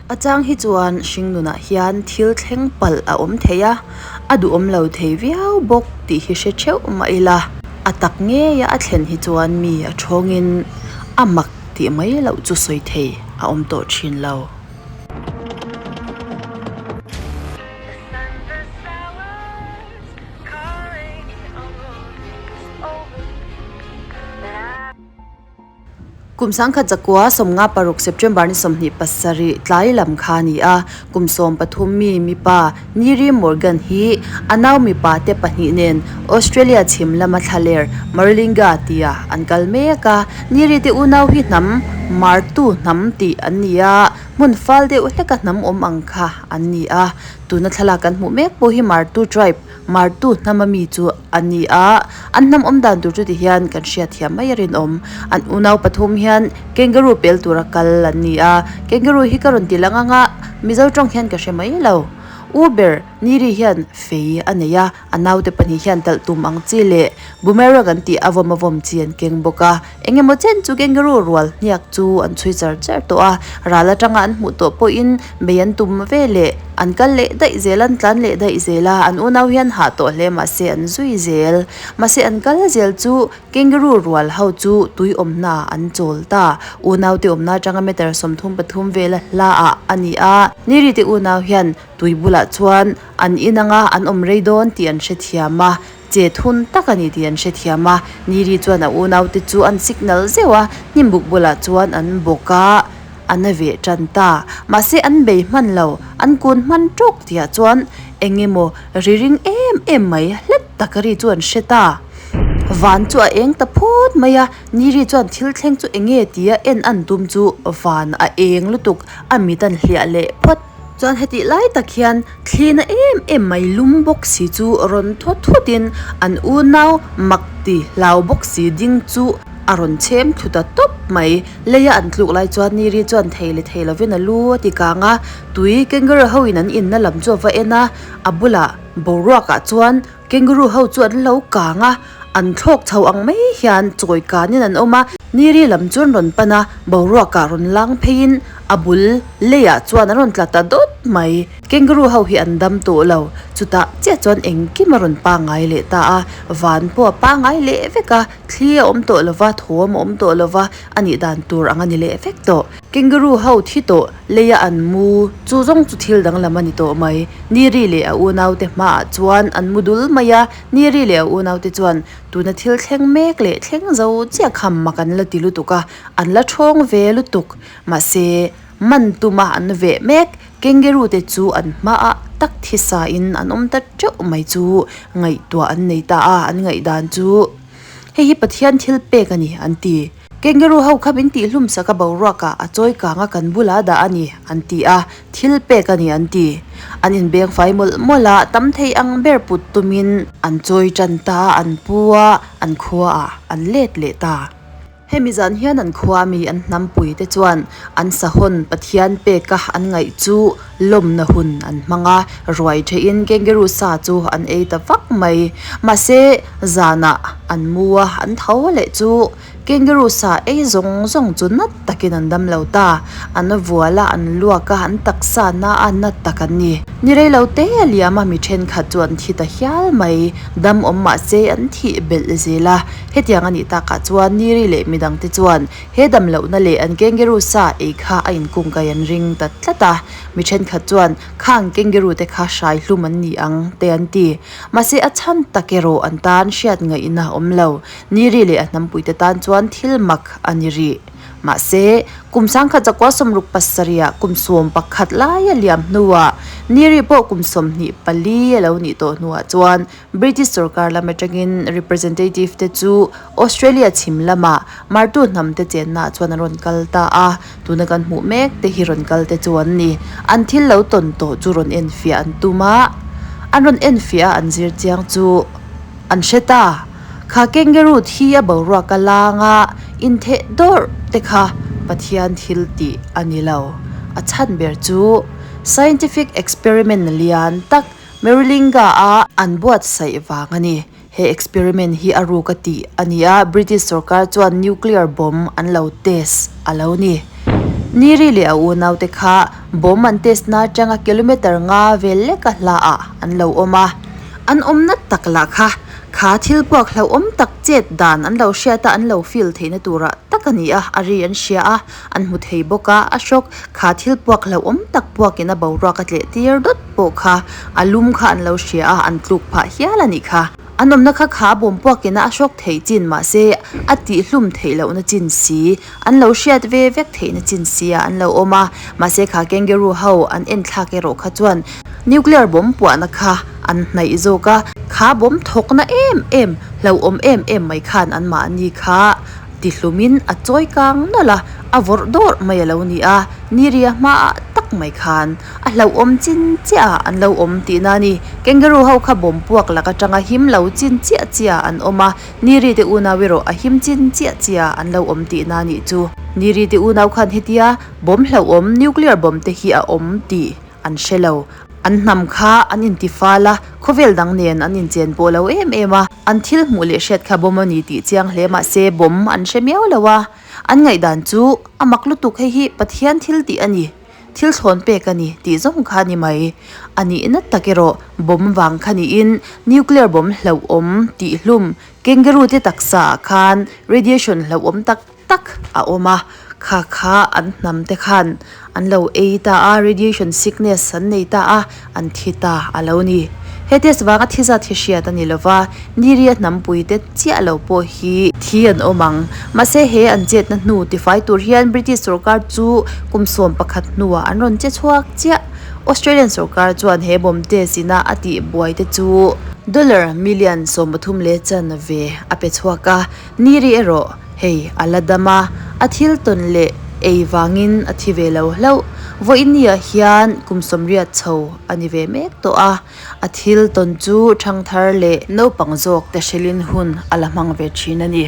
A chang hi chuan hringnunah hian thil thleng palh a awm thei a, a duhawm lo thei viau bawk tih hi hre theuh mah ila, a tak ngeia a thlen hi chuan mi a thawngin a mak tih mai loh chu sawi thei a awm tawh thin lo. Kum sangkhat zakua 56 September ni 27 tlai lam kha a ni a, kum 13 mi mipa Niri Morgan hi a nau mipa te pahnih nen Australia chhim lama thlaler Maralinga tia an kal mek a, Niri te unau hi hnam Martu hnam tih an ni a, hmun fal deuh hleka hnam awm ang kha an ni a, tuna thlalak kan hmuh mek pawh hi Martu tribe Martu hnama mi chu a ni a, an hnam awm dan tur chu ti hian kan hriat thiam mai a rinawm. An unau pathum hian kangaroo pel tura kal an ni a, kangaroo hi ka rawn ti lang ang a, Mizo tawng hian ka hre mai lo. U ber Niri hian fei a nei a, a naute pahnih hian talh tum ang chi leh boomerang an tih a vawm a vawm chi an keng bawk a. Eng emaw chen chu kangaroo rual hniak chu an chhui char char tawh a, ral atanga an hmuh tawh pawhin bei an tum ve leh an kal leh daih zel an tlan leh daih zel a, an unau hian hah tawh hle mahse an zui zel. Mahse an kal zel chu kangaroo rual ho chu tui awmna an chawl ta. Unaute awmna atanga meter 33 vela hla ah a ni a, Nirite unau hian tui bulah chuan an inanga an awm rei dawn tih an hrethiam a, Che thun tak a ni tih an hrethiam a, Niri chuan a unaute chu an signal zeuh a, hnimbuk bulah chuan an bawk a, a na ve tan ta. Mahse an bei hman lo, an kun hman tawk tihah chuan eng emaw ri ring em em mai hlet tak ri chu an hre ta. Van chu a eng ta phut mai a, Niri chuan thil thleng chu eng nge tia en an tum chu van a eng lutuk, a mit an hliah leh phawt. Chuan hetih lai tak hian thlina em em mai lum bawk si chu rawn thaw thut in an unau mak ti hlau bawk si ding chu a rawn chhem thlu ta tawp mai. Leia an tluk lai chuan Niri chuan thei leh thei lovin a lu a ti kang a, tui kangaroo ho in an inna lam chu a va en a, a bulah boruak ah chuan Kangaroo ho chu an lo kang a, an thlawk chho ang mai hian chawi kanin an awm a, Niri lam chu an rawn pan a, boruakah rawn lang pheiin a bul leiah chuan an rawn tla ta dawt mai. Kangaroo ho hi an dam tawh lo, chutah chiah chuan engkim a rawn pangngai leh ta a, van pawh a pangngai leh vek a, thli a awm tawh lo va, thawm a awm tawh lo va, a nih dan tur ang a ni leh vek tawh. Kangaroo ho thi tawh leia an mu chu zawng chu thil danglam a ni tawh mai. Niri leh a unaute hmaah chuan an mu dul mai a, Niri leh a unaute chuan tuna thil thleng mek leh thleng zo chiah kha mak an la ti lutuk a, an la thawng ve lutuk. Mahse, man tuma an veh mek kangaroo te chu an hmaah tak thisain an awm ta teuh mai chu ngaihtuah an nei ta a, an ngaihdan chu hei hi Pathian thil pek a ni an ti. Kangaroo ho kha min tihhlum sak a boruak ah a chawi kang a kan bulah dah a ni an ti a, thil pek a ni an ti. An inbeng fai mawlh mawlh a, tam thei ang ber put tumin an chawi tan ta a, an pu a, an khua ah an let leh ta. Hemi zan hian an khua mi an hnampui te chuan an sahawn Pathian pek a an ngaih chu lawmna hun an hmang a, ruai thehin kangaroo sa chu an ei ta vak mai. Mahse zanah an mu a, an tho leh chu Kangaroo sa ei zawng zawng chu nat takin an dam lo ta. An vual a, an luak a, an taksa na a nat tak an ni. Ni rei lo te a liam a, mi thenkhat chu an thi ta hial mai. Dam awm mah se an thih belh zel a. Hetiang a nih takah chuan Niri leh midangte chuan he dam lohna leh an kangaroo sa ei kha a inkungkai an ring ta tlat a. Mi thenkhat chuan khang kangaroo te kha hrai hlum an ni ang te an ti. Mahse a chhan tak erawh an tan hriat ngaihna a awm lo. Niri leh a hnampuite tan chuan thil mak a ni rih. Mahse, kum sangkhat zakua 67 ah kum 11 laia liam hnuah Niri pawh kum 24 a lo nih tawh hnuah chuan British sorkar lam atangin representative te chu Australia chhim lamah Martu hnamte chennaah chuan an rawn kal ta a, tuna kan hmuh mek te hi rawn kal te chu an ni. An thil lo tawn tawh chu rawn enfiah an tum a, an rawn enfiah a an zir chiang chu an hre ta. Kha kangaroo thi a boruak a lang a, intheh dawrh te kha Pathian thil tih a ni lo. A chhan ber chu scientific experiment lian tak Merilinga a an buatsaih vang a ni. He experiment hi a ruk a tih a ni a, British sorkar chuan nuclear bomb an lo test a lo ni. Niri leh a unaute kha bomb an test na atanga kilometre nga vel leka hlaah an lo awm a. An awmna tak lah kha kha thil puak hlauhawm tak chet dan an lo hriat a, an lo feel theihna turah tak a ni a, a ri an hria a, an hmu thei bawk a, a hrawk kha thil puak hlauhawm tak puakin a boruak a tleh tir dawt pawh kha a lum kha an lo hria a, an tluk phah hial a nih kha. An awmna kha kha bawm puakin a hrawk theih chin mahse a tihhlum theih lohna chin si, an lo hriat ve vek theihna chin sia an lo awm a, mahse kha kangaroo ho an en thlak erawh kha chuan nuclear bomb puahna kha an hnaih zawk a, kha bomb thawkna em em hlauhawm em em mai khan anmahni kha tihlumin a chawi kang nawlh a, a vawrh dawrh mai a lo ni a, Niria hmaah tak mai khan a hlauhawm chin chiah ah an lo awm tihna a ni. Kangaroo ho kha bomb puak lak atanga him lo chin chiah chiah ah an awm a, Niri te unau erawh a him chin chiah chiah ah an lo awm tihna a nih chu. Niri te unau khan hetia bomb hlauhawm nuclear bomb te hi a awm tih an hre lo. An hnam kha an inti fal a, khawvel dang nen an inchen pawh lo em em a, an thil hmuh leh hriat kha bomb a ni tih chiang hle mah se bomb an hre miau lo a. An ngaihdan chu a mak lutuk hei hi Pathian thil tih a ni, thil thlawn pek a ni tih zawng kha a ni mai. A nihna tak erawh bomb vang kha niin nuclear bomb hlauhawm tih hlum kangaroo te taksa ah khan radiation hlauhawm tak tak a awm a, kha kha an hnam te khan an lo ei ta a, radiation sickness an nei ta a, an thi ta a lo ni. He test vanga thi zat hi hriat a ni lo va, Niria hnampui te chiah lo pawh hi thi an awm ang. Mahse he an chetna hnu tifai tur hian British sorkar chu kum 11 hnuah an rawn che chhuak chiah. Australian sorkar chuan he bomb test ina a tih buai te chu dollar million 13 leh chanve a pe chhuak a, Niri erawh hei a la dam a, a thil tawn leh ei vangin a thi ve lo hlauh. Vawiinniah hian kum 80 chho a ni ve mek tawh a, a thil tawn chu thangthar leh naupang zawk te hrilhin hun a la hmang ve thin a ni.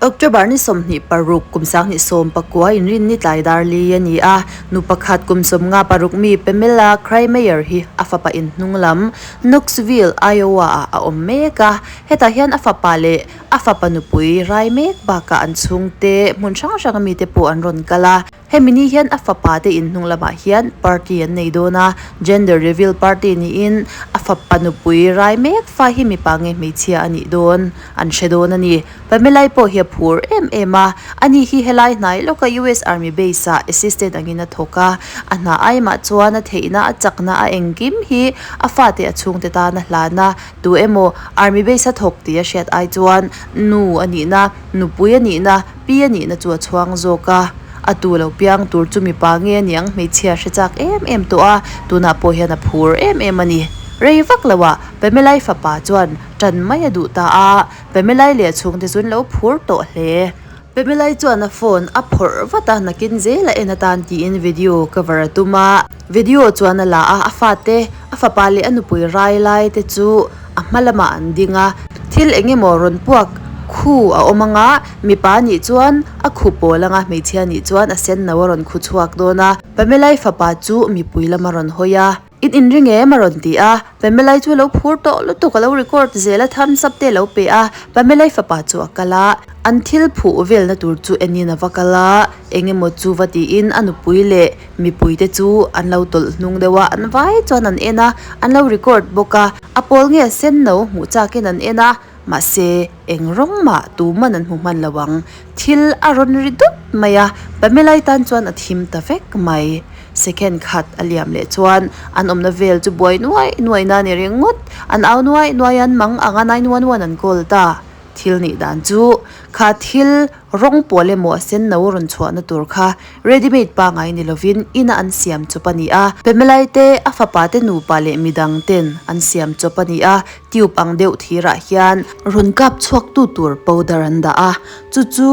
October ni 26 kum 2019 inrinni tlai dar li a ni a, nu pakhat kum 56 mi Pamela Crymeyer hi a fapa in hnung lam Knoxville, Iowa-ah a awm mek a. Hetah hian a fapa leh a fapa nupui rai mek bakah an chhungte hmun hrang hranga mite pawh an rawn kal a. Hemi ni hian a fapa te in hnung lamah hian party an nei dawn a, gender reveal party niin a fapa nupui rai mek fa hi mipa nge hmeichhia a nih dawn an hre dawn a ni. Pamelai pawh hi a phur em em a, ani hi helai hnai lawka US Army base ah assistant angin a thawk a, a hna aimah chuan a theihna a chakna a engkim hi a fate a chhungte tan a hlan a, tu emaw Army base a thawk tih a hriat ai chuan nu a nihna, nupui a nihna, pi a nihna chu a chhuang zawk a, a tu lo piang tur chu mipa nge a niang hmeichhia hre chak em em tawh a, tunah pawh hian a phur em em a ni. Rei vak lo ah Pamelai fapa chuan tan mai a duh ta a, Pamelai leh a chhungte chu an lo phur tawh hle. Pamelai chuan a phone a phawrh vat a, nakin zel a en atan tiin video cover a tum a. Video chuan a la a, a fate, a fapa leh a nupui rai lai te chu a hma lamah an ding a. Thil eng emaw rawn puak khu a awm ang a, mipa nih chuan a khu pawl ang a, hmeichhia nih chuan a sen no a rawn khu chhuak dawn a. Pamelai fapa chu mipui lam a rawn hawi a. In inring em? a rawn ti a, Pamelai chu a lo phur tawh lutuk, a lo record zel a, thumbs up te a lo pe a, Pamelai fapa chu a kal a, an thil phuh velna tur chu enin a va kal a, eng emaw chu va tiin a nupui leh mipui te chu an lo tawlh hnung deuh a, an vai chuan an en a, an lo record bawk a, a pawl nge a sen no hmuh chakin an en a, mahse eng rawng mah tuman an hmu hman lo ang, thil a rawn ri dup mai a, Pamelai tan chuan a thim ta vek mai. Second khat a liam leh chuan an awmna vel chu buai nuai nuai na ni ringawt, an au nuai nuai a, an mang ang a, 911 an call ta. Thil nih dan chu kha thil rawng pawl emaw a sen no rawn chhuahna tur kha ready made pangai ni lovin ina an siam chawp a ni a, Pamelai te, a fapa te nupa leh midang ten an siam chawp a ni a, tube ang deuh thirah hian rawn kap chhuak tu tur powder an dah a, chu chu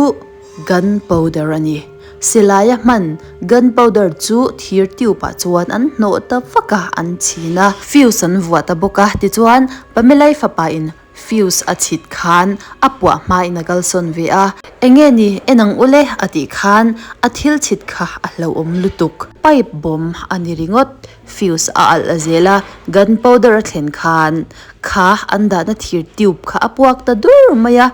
gun powder a ni. Silai a hman gun powder chu thir tube ah chuan an hnawh ta vak a, an chhin a, fuse an vuah ta bawk a, tichuan Pamelai fapa in fuse a chhit khan a puah hmain a kalsawn ve a, Enge ni en ang ule a tih khan a thil chhit kha a hlauhawm lutuk. Pipe bomb a ni ringawt, fuse a alh a zel a, gun powder a thlen khan kha an dahna thir tube kha a puak ta dur mai a,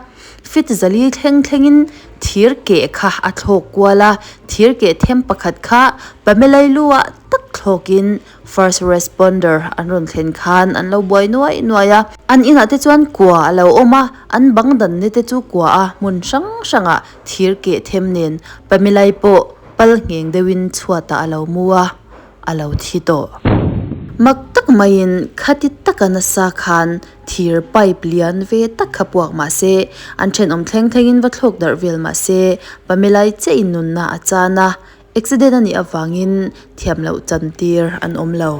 fit zali thleng thlengin. thir keh kha a thlawk kual a, thir keh them pakhat kha Pamela-i lu ah tak thlawkin First responder an rawn thlen khan an lo buai nuai nuai a, an inah te chuan kua a lo awm a, an bang danna te chu kua a hmun hrang hrangah thir keh them nen Pamela-i pawh pal ngheng deuhin chhuatah a lo mu a, a lo thi tawh. Mak tak maiin khati taka nasa khan thir pipe lian ve tak kha puak mah se, an thenawm thleng thlengin va thlawk darh vel mah se, Pamela-i chiah in nunna a chan a, Accident a nih avangin thiam loh chan tir an awm lo.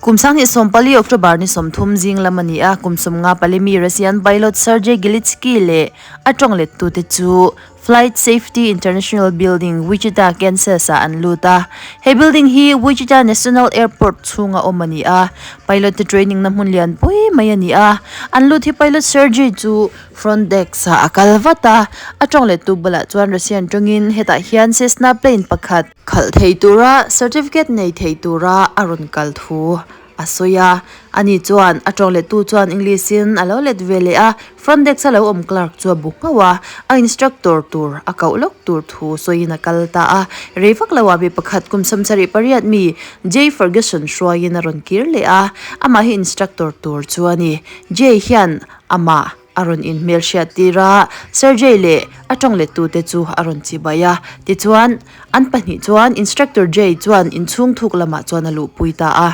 Kum 2014 October ni 30 zing lam a ni a, kum 54 mi Russian pilot Sergei Gilitsky leh a tawng lettute chu Flight Safety International Building, Wichita, Kansas-ah an lut a. He building hi Wichita National Airport chhunga awm a ni a, pilot te training na hmun lian pui mai a ni a. An lut hi pilot Sergei chu Front desk ah a kal vat a, a tawng lettu bulah chuan Russian tawngin hetah hian Cessna plane pakhat khalh thei tura certificate nei thei tura a rawn kal thu a sawi a. Ani chuan a tawng lettu chuan English in a lo let ve leh a, front desk a lo awm clerk chu a bu nghauh a, a instructor tur a koh lawk tur thu sawiin a kal ta a. Rei vak lo ah mi pakhat kum 78 mi Jay Ferguson hruaiin a rawn kir leh a, amah hi instructor tur chu a ni. Jay hian Amah a rawn inhmel hriat tir a, Sergei leh a tawng lettute chu a rawn chibai a. Tichuan, an pahnih chuan Instructor Jay chuan inchhung thuk lamah chuan a luhpui ta a.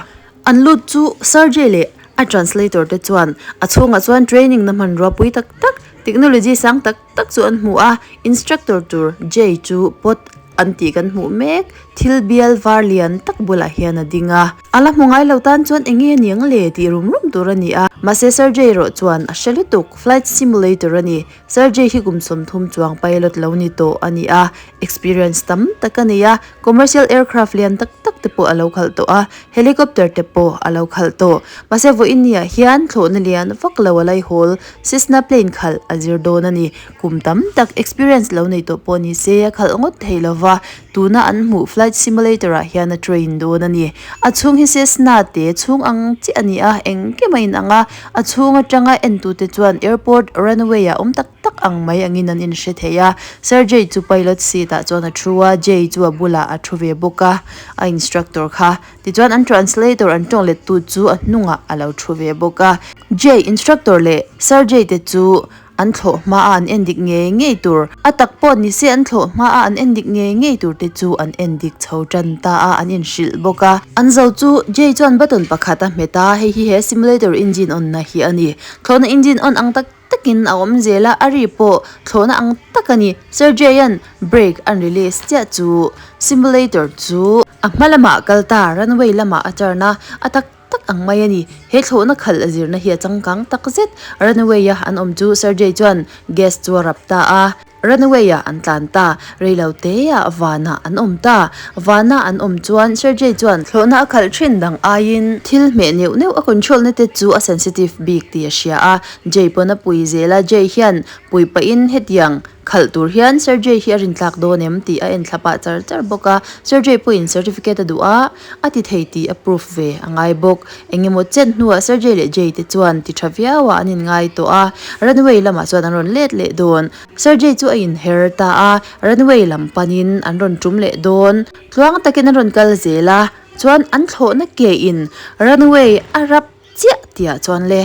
An lut chu Sergei leh a translator te chuan a chhungah chuan training na hmanrua pui tak tak, technology sang tak tak chu an hmu a. Instructor tur Jay chu pot an tih kan hmuh mek. Thil bial var lian tak bulah hian a ding a. A la hmu ngai lo tan chuan eng nge aniang le tih rum rum tur a ni a. Mahse Sergei erawh chuan a hre lutuk, flight simulator a ni. Sergei hi kum 30 chuang pilot lo ni tawh a ni a, experience tam tak a nei a, commercial aircraft lian tak tak te pawh a lo khalh tawh a, helicopter te pawh a lo khalh tawh. Mahse vawiin ni ah hian thlawhna lian vak lo a laihawl Cessna plane khalh a zir dawn a ni. Kum tam tak experience lo nei tawh pawh ni se a khalh ngawt thei lova, Tuna an hmuh flight simulator ah hian a train dawn a ni. A chhung hi Cessna te chhung ang chiah a ni a, engkim a inang a, a chhung atanga entute chuan airport runway ah awm tak tak ang mai angin an inhre thei a. Sergey chu pilot seat ah chuan a thu a, Jay chu a bulah a thu ve bawk a, a instructor kha. Tichuan an translator an tawng lettu chu a hnungah a lo thu ve bawk a. Jay, instructor leh Sergey te chu An thlawh hma a an en dik ngei ngei tur. A tak pawh ni se an thlawh hma a an en dik ngei ngei tur te chu an en dik chho tan ta a, an inhrilh bawk a. An zo chu Jay chuan button pakhat a hmet a, hei hi he simulator engine on na hi a ni. Thlawhna engine on ang tak takin a awm zel a, a ri pawh thlawhna ang tak a ni. Sir Jay-a'n brake an release chiah chu simulator chu a hma lamah a kal ta, runway lamah a turn a, a tak tak ang mai a ni. He thlawhna khalh a zirna hi a changkang tak zet. Runway a an awm chu Sergei chuan gas chu a rap ta a, runway ah an tlan ta. Rei lo te ah vanah an awm ta. Vana an awm chuan Sergei chuan thlawhna a khalh thin dang aiin thil hmeh neuh neuh a control na te chu a sensitive bik tih a hria a. Jay pawn a pui zel a, Jay hian pui pahin hetiang Khalh tur hian Sergei hi a rintlak dawn em tih a en thla pah char char bawk a, Sergei pawhin certificate a duh a, a ti thei tih a proof ve a ngai bawk. Eng emaw chen hnuah Sergei leh Jay te chuan ti tha viau ah an inngai tawh a, runway lamah chuan an rawn let leh dawn. Sergei chu a inher ta a, runway lam panin an rawn tum leh dawn. Tluang takin an rawn kal zel a, chuan an thlawhna ke in runway a rap chiah tihah chuan le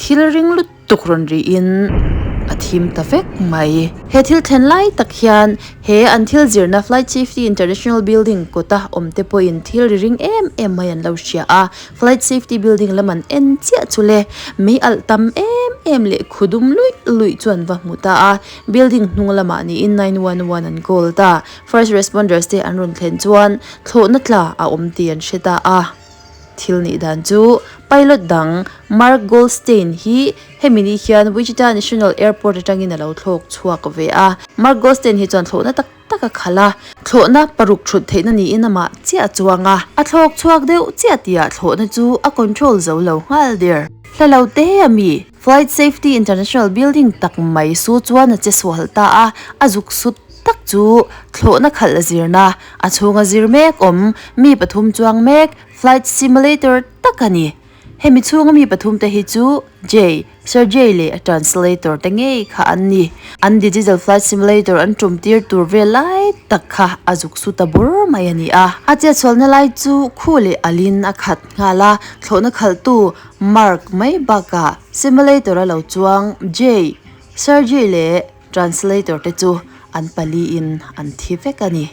thil ring lutuk rawn rihin a thim ta vek mai. He thil thlen lai tak hian he an thil zirna Flight Safety International Building kawta awm te pawhin thil ri ring em em mai an lo hria a, Flight Safety Building lam an en chiah chu le mei alh tam em em leh khu dum luih luih chu an va hmu ta a, building hnung lamah niin 911 an call ta. First responders te an rawn thlen chuan thlawhna tla a awm tih an hre ta a. Thil nih dan chu pilot dang Mark Goldstein hi hemi ni hian Wichita National Airport atangin a lo thlawk chhuak ve a. Mark Goldstein hi chuan thlawhna tak tak a khalh a, thlawhna paruk thut theihna niin amah chiah a chuang a. A thlawk chhuak deuh chiah tihah thlawhna chu a control zo lo nghal der. Hla lo te a mi? Flight Safety International building tak mai su chuan a che sual ta a, a zuk sut tak chu thlawhna khalh zirna a chhunga zir mek awm mi pathum chuang mek flight simulator tak a ni. Hemi chhunga mi pathumte hi chu Jay, Sergey leh a translator te ngei kha an ni. An digital flight simulator an tum tir tur vel lai tak kha a zuk su ta bur mai a ni a. A chetsualna lai chu khu leh alin a khat nghal a, thlawhna khalhtu Mark mai bakah simulator a lo chuang Jay, Sergey leh translator te chu an paliin an thi vek a ni.